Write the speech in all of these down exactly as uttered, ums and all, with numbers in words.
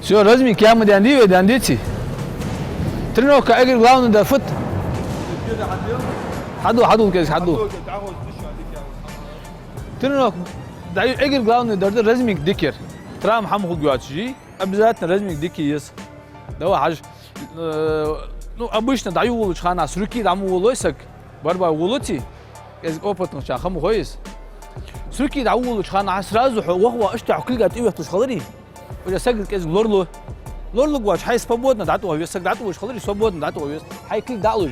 Всё, разминка ма даьннадий вай, даьннадеций? Тренировка эггара главный дар фуд? Хьаду, хьаду, кӀезига хьаду. Тренировка, да, эггара главный дар да разминка дика яр. Травма хӀама хургйоацаш, обязательно разминка дика е еза. Давай, хьажа. Э, ну, обычно дӀаволалуча хана с руки дӀа ма волой саг. Барбай волаций, кӀезига опытнахча хӀама хой из. С руки дӀаволалуча хана сразу хьо ваха-ваха иштта хьо кулга тӀаветталуш хиларий, уже саг кӀезига лоралу. Лоралургвоацаш хьай свободно дӀатӀавоха веза, саг дӀатӀавоалаш хиларий, свободно дӀатӀавоха веза. Хьай кулг дӀалуш,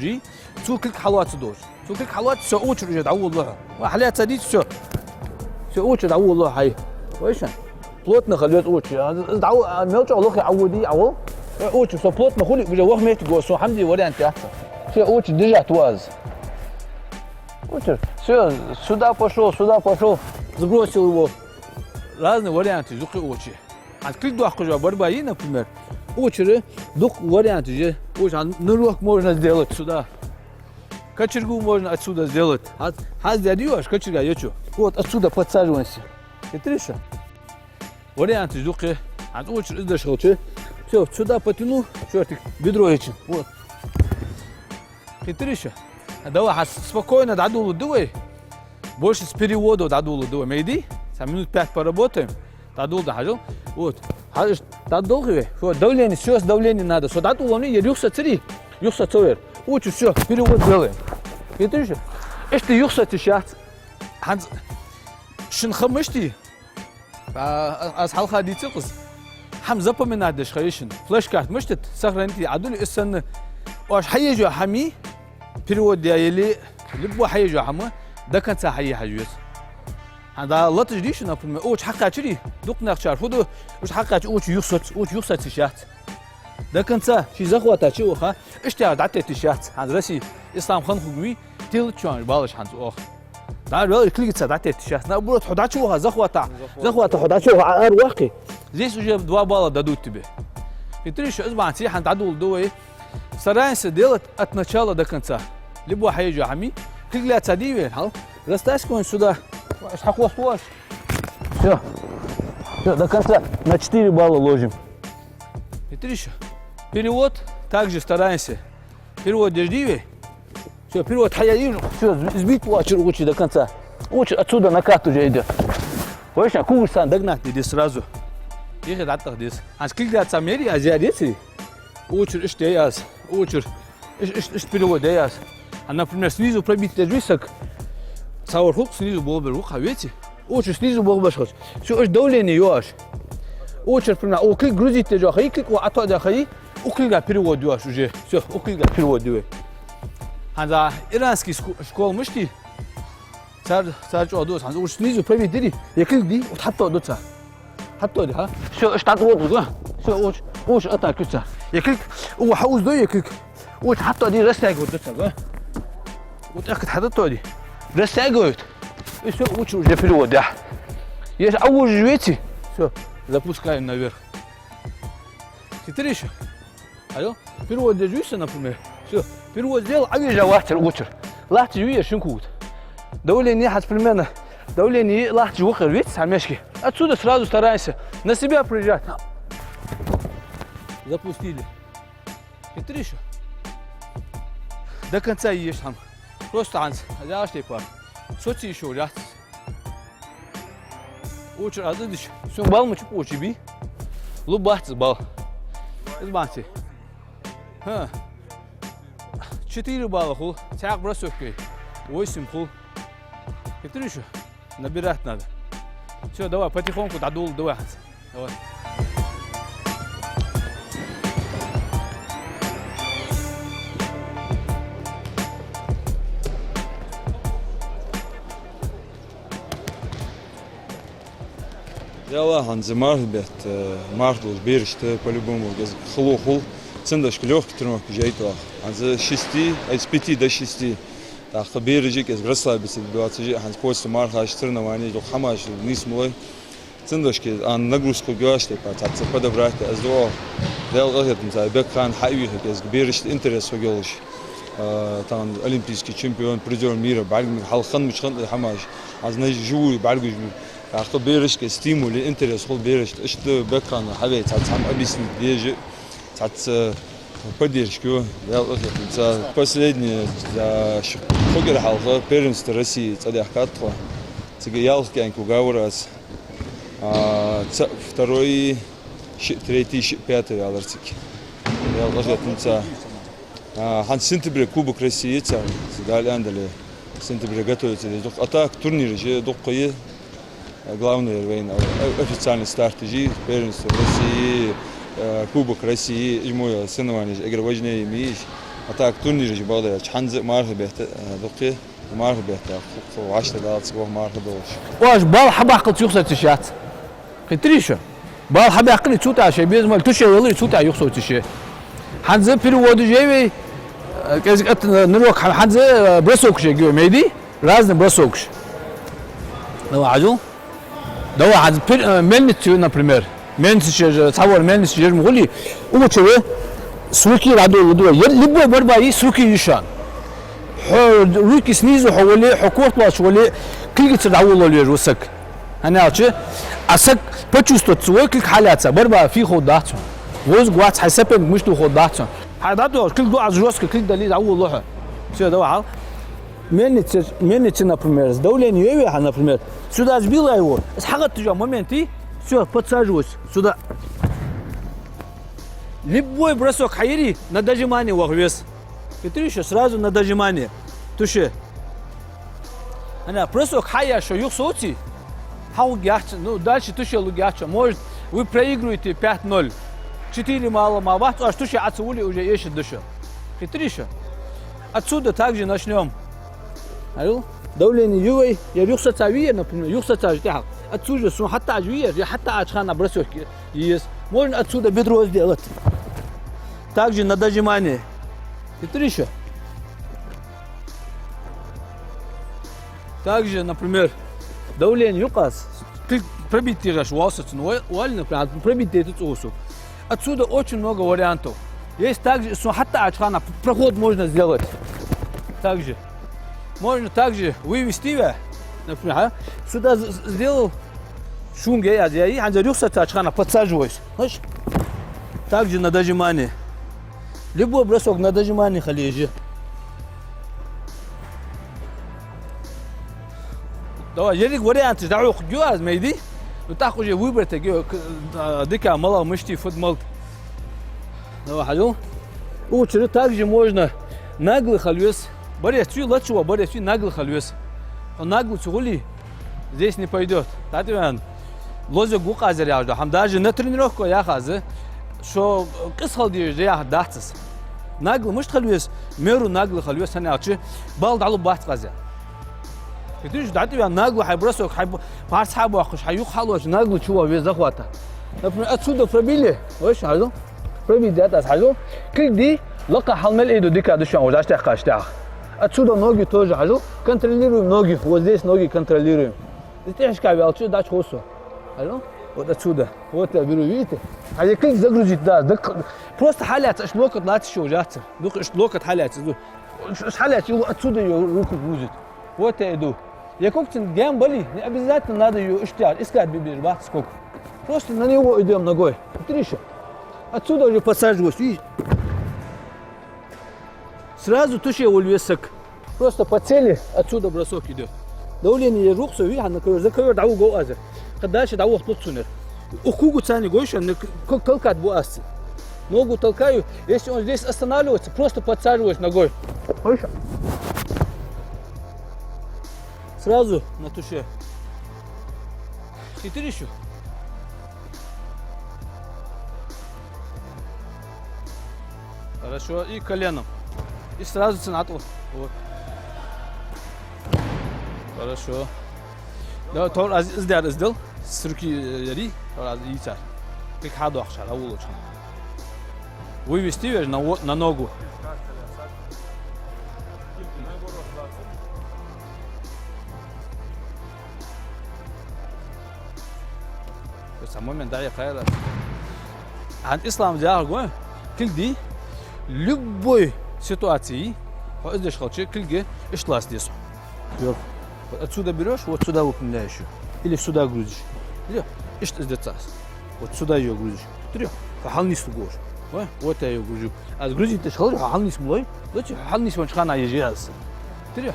цо кулг хьалоаца долаш. Цо кулг хьалоаца, всё, очередь уже дӀаволалу хьо. Ва, хьалаьцадий, всё. Всё, очередь дӀаволалу хьо хьай. Вайша? Плотно хила веза очередь. Из дӀа-, а, мел чӀоагӀа лохе Ӏоводе, Ӏовол. Э, очередь со плотно хуле, уже ваха моттиг ва, со хӀама де вариант яц. Всё, очередь держать ваз. Очередь. Всё, сюда пошёл, сюда пошёл. Сбросил его. Разные варианты, дукха очередь. А кулг доаккхаш барбай, например, очередь, дукха варианты же. Очередь, а, нырок можно сделать сюда. Кочергу можно отсюда сделать. Хьа-, хьаздеш дий оаш кочерга, е чу? Вот отсюда подсаживаемся. Хитрый шу? Варианты дукха. ХӀанз очередь из деш хилча, всё, сюда потянул, чёртик, бедро ечу. Вот. Хитрый шу? А давай, хьа спокойно дӀадолалургда вай. Больше с переводов дӀадолалургда вай. Ма дий? Цхьа минут пять поработаем. ДӀадолалургда, хьажал. Вот. Хьажал, дӀадолалургда вай. Всё, давление, всё, с давлением надо. Со дӀатӀаволалу, ер юхасоцарий? Юхасоцавер. Очередь, всё, перевод делаем. Хитрый шу? Иштта юхасоцаш яц. ХӀанз шун ха мишта я? А, а, аз хьалха дийцар-кх из. ХӀама запоминать деш ха я шун. Флеш-карта мишта да, сохранить е Ӏадулю, из санна оаш хьаеш йола хӀама, перевод е, или любой хьаеш йола хӀама до конца хьае хьажа веза. ХӀанз латаш дий шун, например, очередь хьакхаьчарий, дукха нахчар фу ду, очередь хьакхаьча, очередь юхасоц, очередь юхасоцаш яц. До конца ший захватаца ваха, иштта дӀатетташ яц. ХӀанз Россе ислам хинна хургвий, тилат чоанаш балаш хӀанз оаха. ДӀа вел кулгаца дӀатетташ яц. Наоборот, хьо дӀачуваха захвата. Захвата хьо дӀачуваха, а, ара ваккхий. Здесь уже два балла дадут тебе. Хитрый шу, из бахьанца хӀанз дӀадолалургда вай. Стараемся делать от начала до конца. Любой хьаеш йола хӀама. Кулг лаьцадий вай, хьал. Растаскиваем сюда. Хьахост ваш. Всё. Всё, до конца. На четыре балла ложим. Хитрый шу? Перевод также стараемся. Перевод деш дий вай? Всё, перевод хьаяь, всё, сбить очередь, очередь до конца. Очередь отсюда накат уже идёт. Вайша, кулгаш санна догнать де деза сразу. Ихе дӀатӀаха деза. ХӀанз кулг лаьца мери, аз яр яций? Очередь иштта яй аз. Очередь иш-, иш-, иштта перевод яй аз. А, например, снизу пробить деш вий саг? Цхьа вар хул-кх снизу болх бер, вукхо веций? Очередь снизу болх беш хилча. Всё, иштта давление йоагӀаш. Очередь, например, укх кулг грузить деш йола ха я, кулг укх Ӏатоадаь ха я, укх кулга перевод йоагӀаш уже. Всё, укх кулга перевод ю вай. ХӀанз а иранский ску-, школа мишта я? Цар, цар чӀоагӀа дувц, хӀанз очередь снизу пробить дирий, е кулг дий, вот хьатоаду цар. Хьатоаде, хьа? Всё, иштта хьатоаду, го? Всё, очередь, очередь атака ю цар. Е кулг, у, хьаузду е кулг. Очередь хьатоаде, растягивать ду цар, го? Вот так вот хьатоаде. Растягивают. И всё, очередь уже перевод, да. Если Ӏовужаш веций, всё, запускаем наверх. Хитрый шу? Алло? Перевод деш вий со, например? Всё, перевод сделал, Ӏовежа латтар очередь. Латташ вий шун кулг? Давление хӀанз примерно. Давление латташ вахар веций цхьа мешке? Отсюда сразу стараемся на себя проезжать. Запустили. Хитрый шу? До конца еш хӀама. Просто хӀанз, а дальше тайпара. Соцаш йиш йолаш яц. Очередь аз деш, сона балл ма чу очередь бий. Лу бац балл. Из бахьанца. ХӀа. Четыре балла хул, цхьаькха бросок яй. Восемь хул. Хитрый шу? Набирать надо. Всё, давай, потихоньку дӀадолалургда вай хӀанз. Давай. Ялла, хӀанз мархий бетта, э, марха долча берашта по-любому кӀезига хало хул. Цудухьа лёгкий тренировкаш яйта оаха. ХӀанз с шести, ай, с пяти до шести. ТӀаккха бераш а кӀезига расслабиться де доацаш а, хӀанз после мархаш, соревнованеш, дукха хӀамаш нийсмалой. Цудухьа а нагрузка хургйоацаш тайпара цхьацца подобрать де, аз дуо. Даьла къахетамца бехк хана хьа а вийха кӀезига берашта интерес хургйолаш. А, тахан олимпийский чемпион, призёр мира, бӀаргагуш, хьалха хиннача хана хӀамаш. ХӀанз вживую бӀаргагуш. ТӀаккха берашка стимул, интерес хул берашта. Иштта бекхам хьавайта, цхьацца хӀама объяснить де деза, цхьацца поддержка ю, Даьла къахетамца. Последние, за ш-, кхо кӀира хьалха первенство России цӀадаьхкад тхо. Цига ялх кӀаьнк вугавар аз. А, цаӀ второй, шиъ третий, шиъ пятый ваьлар цига, Даьла къахетамца. А, хӀанз сентябре Кубок России цар, Дала аьнна дале, сентябре готовиться деш дукха. А так турнираш дукха я, главный вайна, э, официальный старташ, первенство России, э, Кубок России, уж мо соревнованеш эггара важнее я уж. А так турнираш бакъда яц, хӀанз а марха бетта, э, дукха я, марха бетта, ху-, ху-, вӀаштӀехьадалац, вох марха долаш. Оаш бала хьабаккхалца юхасоцаш яц. Кхийтарий шо? Бала хьабаьккхале цу тӀа шоай безам мел, туше яле цу тӀа юхасоцаш я. ХӀанз переводаш я вай, э, кӀезига ат, э, нурок хьа-, хӀанз, э, бросокаш я гуй, майди? Разный бросокаш. Давай, хьажал. Давай, хӀанз пер-, э, мельница ю, например. Мельницаш, э, цхьавар мельницаш ер ма гулий. Укх чура с руки дӀадоладу. Е-, любой борьба я с руки йиш я. Хьо руки снизу хьо вале, хьо корта лоацаш вале, кулгаца дӀаволавала веза ва саг. ХӀана аьлча, а саг почувствовать ца вой кулг хьалаьца, борьба фу ховргдац цунна. Гозг вац, хьай соперник мишта ва ховргдац цунна. Хьай дӀадоагӀаш кулг ду, аз жёстко кулг дале, дӀаволаву хьо. Всё, давай, хьал. Мельница, мельница, например, давление я вай хьа, например. Сюда сбила его. Из хьагӀатташ йола момент я, всё, подсаживайся сюда. Любой бросок хьаярий, на дожимание ваха веза. Кхийтарий шо, сразу на дожимание. Туше. ХӀана, бросок хьаяь шо юхасоций, хьагӀоргьяц, ну, дальше туше лургьяц шо. Может, вы проигрываете пять ноль. Четыре мало ма вац, оаш туше Ӏо ца вуле, уже эшаргда шо. Кхийтарий шо? Отсюда также начнём. Алло? Давление я вай, ер юхасоцавир, например, юхасоцаш тӀехьа. Отсюда сона хьатӀаӀаш вир, я хьатӀаӀача хана бросок е еза. Можно отсюда бедро сделать. Также на дожимание. Кхийтарий шо? Также, например, давление юкъе аз, ты пробить деш валсац, ну, вале, например, пробить дайта цу усу. Отсюда очень много вариантов. Есть также, сона хьатӀаӀача хана проход можно сделать. Также. Можно также вывести его, например, а? Сюда з-, з-, сделал, шунге я, я, и хӀанз юхасоцача хана подсаживаюсь. Слышишь? Также на дожимание. Любой бросок на дожимание хила еза. Давай, еррига варианташ дӀахьокхаргья аз, майди. Ну, тӀаккха уже выбрать ергья, к-, а, дика малагӀа, мишта, фуд, малд. Давай, хьажал. Укх чура также можно наглый хила веза. Борец вий, лачуа борец вий, наглый хила веза. Хьо наглый ца хуле, здесь не пойдёт. ТӀатӀаваьнна лозиг вукъазар яхаш да. ХӀама даже на тренировке яхац аз, шо къиза хила дезаш да яхар дац из. Наглый мишта хила веза, меру наглый хила веза, хӀана аьлча, бала дӀалургбац-кх аз. Кхийтарий шо, дӀатӀаваьнна наглый хьай бросок, хьай б-, пхьарс хьабоаккхаш, хьай юха хьалоацаш, наглый чу ваха веза захвата. Например, отсюда пробили, слышишь, хьажал, пробить даьд аз, хьажал, кулг дий, лакха хьал мел айду дика да шоана, уже аш тӀехкхаш тӀехьа. Отсюда ноги тоже, хьажал, контролируем ноги, вот здесь ноги контролируем. Из тӀехьашка ваьлча дӀачуховргда со. Алло? Вот отсюда. Вот я беру, видите? А я кулг загрузить, да, да к-, просто хьалаьца, аш локоть лаьца шо уже яцар. Дукха аш локоть хьалаьца, ду. Аш хьалаьца, его отсюда её руку грузит. Вот я иду. Я когтин гем боли, не обязательно надо её иштта искать бе безаш бац ког. Просто на него идём ногой. Кхийтарий шо? Отсюда уже подсаживаюсь, видишь? Сразу туше вала веза саг. Просто по цели отсюда бросок идёт. Давление я рухсо, ви, хьа на ковёр, за ковёр дӀавугов аз. Кхы дальше дӀавохталуц сона ер. Укх кога цани гойша, на к-, к-, толкать бу аз. Ногу толкаю, если он здесь останавливается, просто подсаживаюсь ногой. Слышишь? Сразу на туше. Кхийтарий шо? Хорошо. И коленом. И сразу цунна тӀа. Вот. Хорошо. Да, тхьовра аз из дар, из дел. С руки, э, яри. Тхьовра аз ийцар. Кулг хьадоаккхаш, а вулуча. Вывести вежа на во-, на ногу. Цхьа момент дӀаяьккхай аз. ХӀанз Ислама яхар гой, кулг дий, любой ситуации, хьо из деш хилча, кулг иштта лаца деза. Йо. Отсюда берёшь, вот сюда выпрямляешь её. Или сюда грузишь. Или иштта из децас. Вот сюда её грузишь. Три. Хьо хьалнислургволаш. Ой, вот я её гружу. Аз грузить деш хилча, хьо хьалнисмалой. Лучше хьо хьалнисмача хана ежи аз. Три.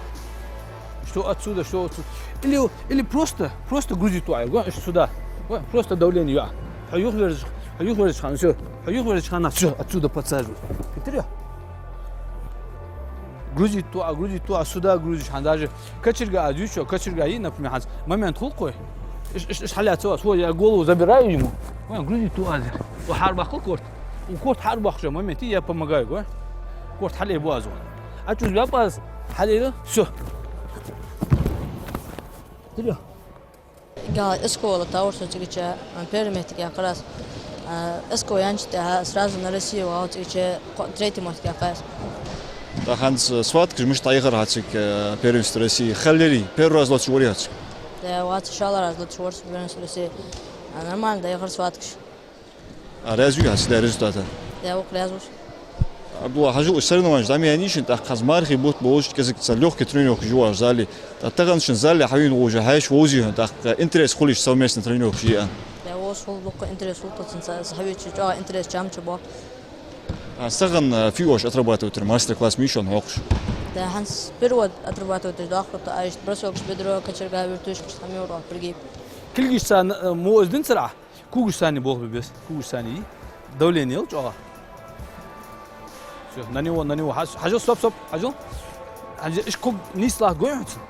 Что отсюда, что отсюда. Или, или просто, просто грузить тӀа ай, го, сюда. Го, просто давление я. Хьо юхаверзаш, хьо юхаверзаш хана, всё. Хьо юхаверзаш хана, всё, отсюда подсаживай. Три. Грузить тӀа, грузить тӀа, сюда грузишь, хьан даже кочерга а дючо, кочерга и, например, хьанца момент хул кхой. Иш, иш, иш хьалаьца вас, вот я голову забираю ему. Вон, грузить тӀа аз. О, хьарбаккхал корт. У корт хьарбаккхача моменте я помогаю, го. Корт хьалъайбу аз вон. Ачуз вяп аз, хьалъайра, всё. Три. Гала эско вала тавр со цигача, а, первый моттиг яьккхар аз. А, эско яьнначул тӀехьагӀа сразу на Россию вагӀа цигача, кхо-, третий моттиг яьккхар аз. ТӀаккха хӀанз схваткаш мишта дӀаяхар хьа цига, э, первенство России? Хьалъярий, первый раз лоацаш варий хьо цига? Да, вац, шоллагӀа раз лоацаш вар со первенство России. А, нормально дӀаяхар схваткаш. А, раьза вий хьо цига даьча результата? Да, вокх раьза ва со. Абдулла, хьажал, уж соревнованеш дӀа ма яьннай шун, тӀаккха хӀанз мархий бутт болаш кӀезига цхьа лёгкий тренировкаш я оаш зале. ТӀаккха тахан шун зале хьавена волаш хьаьша вовзий хьона, тӀаккха интерес хулий совместно тренировкаш е а? Да, вовзаш хул, дукха интерес хул, тӀаккха цунца хьавеча чӀоагӀа интерес чам чу бо. А, сахан, а, фу оаш отрабатывать дир, мастер-класс ма йий шоана хьокхаш? Да, хӀанз сперва отрабатывать деш доахк, то есть бросокаш бедро, кочерга, вертушкаш, хӀама йора, пригиб. Кулгашца, э, мо из динцар Ӏа? Когаш санна болх бе беза, когаш санна йий. Давление йол чӀоагӀа. Всё, на него, на него. Хьаж-, хьажал, стоп, стоп, хьажал. Хьажал, иш ког нийслахь гой хьона цун.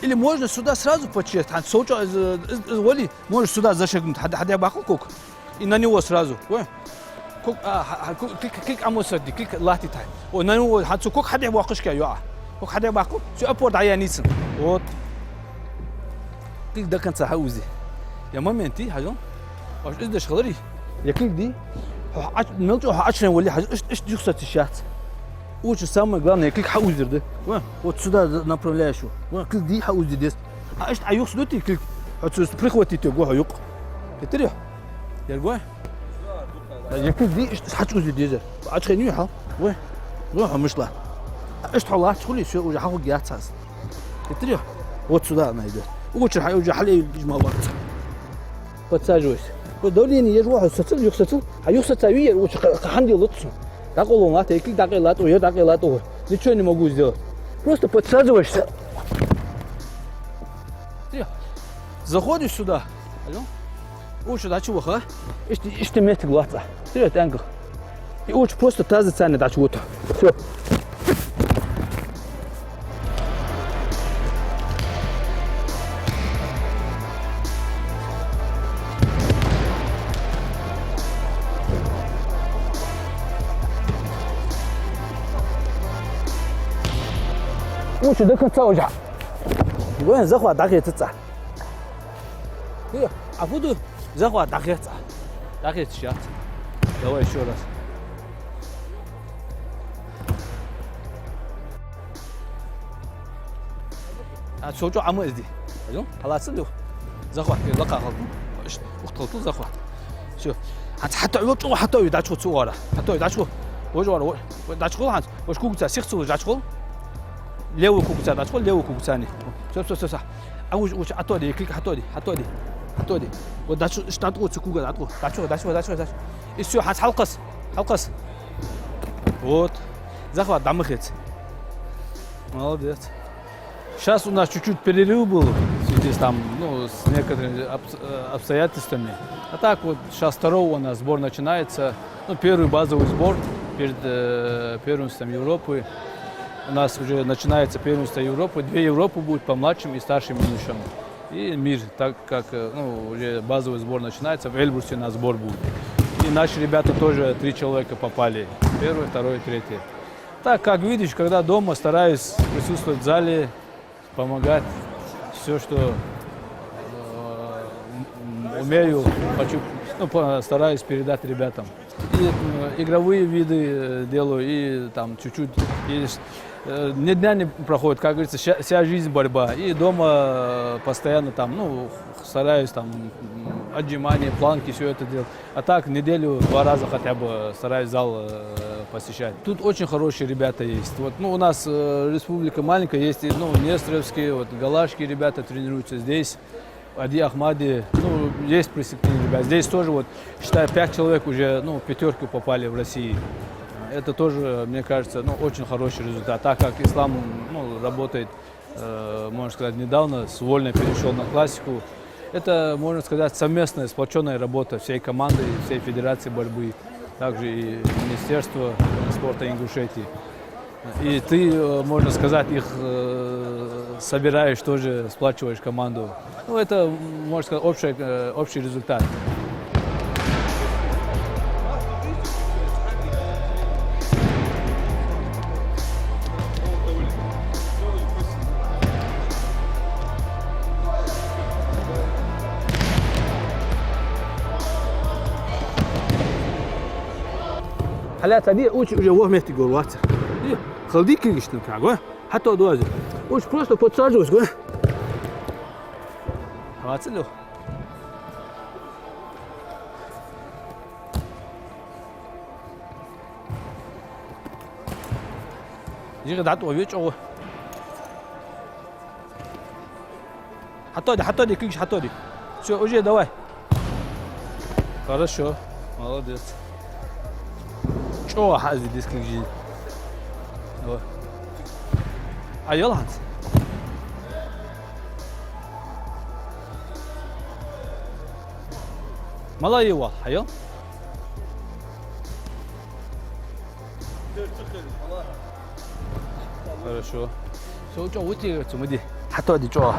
Или можно сюда сразу подчесть, хьан сов чӀоагӀа из, из, из вали, можешь сюда зашагнуть, хьа-, хьадехьа баккхал ког. И на него сразу. Гой. Ког, а, хьа-, хьа-, ког, кулг, кулг Ӏомосаргда, кулг латтийта хьай. Ой, на него, хьан цу ког хьадехьа боаккхаш кхы я, йоӀа. Ког хьадехьа баккхал, всё, опор дӀаяьннай цун. Вот. Кулг дакъанца хьаузи. Я момент йий, хьажал. Оаш из деш хиларий? Я кулг дий? Хьо хьач-, мел чӀоагӀа хьо Ӏочуяьнна вале, хьажал, ишт, ишт юхасаца йиш яц. Уча самое главное, я кулг хьауздар да. Ва, вот сюда за-, направляешь его. Ва, кулг дий, хьаузи деза. А ишт Ӏа юхасадути кулг, хьо цу прихватить йо, го хьо юкъ. Хетарий? Яр гой? Я кулг дий, ишт хьачузи дезар. Ӏочухайна вий хьо? Вай. Вай хьо мишта ла. Ишт хьо латташ хуле, всё, уже хьахургьяц аз. Хетарий? Вот сюда она идёт. Уча хьа уже хьалъайжа ма вац. Подсаживайся. Вот давление еш ва хьо, сацал, юхасацал. Хьа юхасаца вий яр, уча ха-, ха-, хьанде луц. ДӀакъовла латт, я кулг дӀакъайлатт, я дӀакъайлатт. Ничего не могу сделать. Просто подсаживаешься. Всё. Заходишь сюда. Алло. Уча дӀачуваха. Ишта, ишта моттиг лоац Ӏа. Всё, тӀанках. И уча просто тазаца дӀачувода. Всё. Уча до конца уже. Гой, захват дӀахецац Ӏа. Хи, а фу ду? Захват дӀахецац Ӏа. ДӀахецаш яц. Давай ещё раз. А, сов чӀоагӀа Ӏома из де. Хьажал, хьалаца дий. Захват, э, лакха хилда. Ишт, ухта хилда захват. Всё. ХӀанз хьатоӀа, чӀоагӀа хьатоӀа, дӀачугӀо цу оагӀора. ХьатоӀа, дӀачугӀо. Вож оагӀора, вож, дӀачугӀо хӀанз. Вож когца сих цу, дӀачугӀо. Левый когца дӀачугӀо, левый когца ни. Всё, всё, всё, всё. А уж, уж, хьатоӀа де, кулг хьатоӀа де, хьатоӀа де. ХьатоӀа де. Вот дӀачу-, ишт дӀатӀо цу кога дӀатӀо. ДӀачугӀо, дӀачугӀо, дӀачугӀо, дӀачугӀо. И всё, хьалкхас. Хьалкхас. Вот. Захват дӀа ма хеца. Молодец. Щас у нас чуть-чуть перерыв был в связи с, там, ну, с некоторыми обс-, э, обстоятельствами. А так вот, щас второго у нас сбор начинается. Ну, первый базовый сбор перед, э, первенством Европы. У нас уже начинается первенство Европы. Две Европы будут по младшим и старшим юношам. И мир, так как, э, ну, уже базовый сбор начинается, в Эльбрусе у нас сбор будет. И наши ребята тоже, три человека попали. Первое, второе, третье. Так, как видишь, когда дома, стараюсь присутствовать в зале, помогать, всё, что, э, м, умею, хочу, ну, по-, стараюсь передать ребятам. И, э, игровые виды, э, делаю, и там чуть-чуть, и с-, э, ни дня не проходит, как говорится, вся, вся жизнь борьба. И дома, э, постоянно там, ну, стараюсь там, м, отжимания, планки, всё это делать. А так в неделю два раза хотя бы стараюсь зал, э, посещать. Тут очень хорошие ребята есть. Вот, ну, у нас, э, республика маленькая, есть и, ну, нестеровские, вот, галашские ребята тренируются здесь. Ади Ахмади, ну, есть присоединение ребят. Здесь тоже, вот, считай, пять человек уже, ну, в пятёрку попали в России. Это тоже, мне кажется, ну, очень хороший результат, так как Ислам, ну, работает, э, можно сказать, недавно, с вольной перешёл на классику. Это, можно сказать, совместная, сплочённая работа всей команды, всей Федерации борьбы, также и Министерства спорта Ингушетии. И ты, э, можно сказать, их, э, собираешь тоже, сплачиваешь команду. Ну, это, можно сказать, общий, э, общий результат. Хьалаьца де, учи уже вох метте гор вац. Е, хала дика гишна каго. Хьатоха доаза. Уж просто подсаживайся, го. Хьавац ло. Жига дӀатӀо вечӀо. Хьатоха де, хьатоха де, кулгаш хьатоха де. Всё, уже давай. Хорошо. Молодец. ЧӀоагӀа хьаэзди деза кулгаш. Давай. Хьаяла хӀанз. Малайи вал, хьаяла. Хорошо. Всё, чӀоагӀа вутий, цу ма де. Хьатоха де чӀоагӀа.